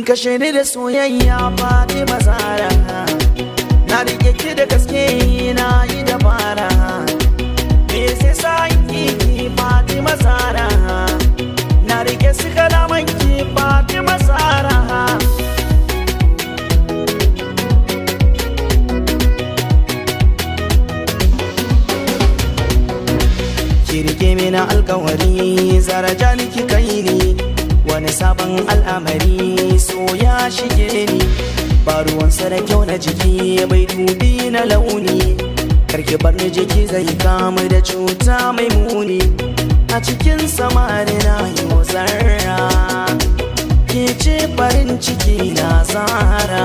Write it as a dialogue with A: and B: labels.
A: Kashe ni da soyayya, Fatima Zara. Na rike ki da gaske, na yi dabara. Me zai sa in ki ki, Fatima Zara? Na rike su kalaman ki, Fatima Zara. Ki rike mini alkawari, Zara, jani ki kai ni wani sabon al'amari. So ya shige ni, ba ruwansa da kyau na jiki, bai dubi na launi. Karki bar ni, jiki zai kamu da cuta mai muni. A cikin samari na yi zarra, ke ce farin ciki na, Zara.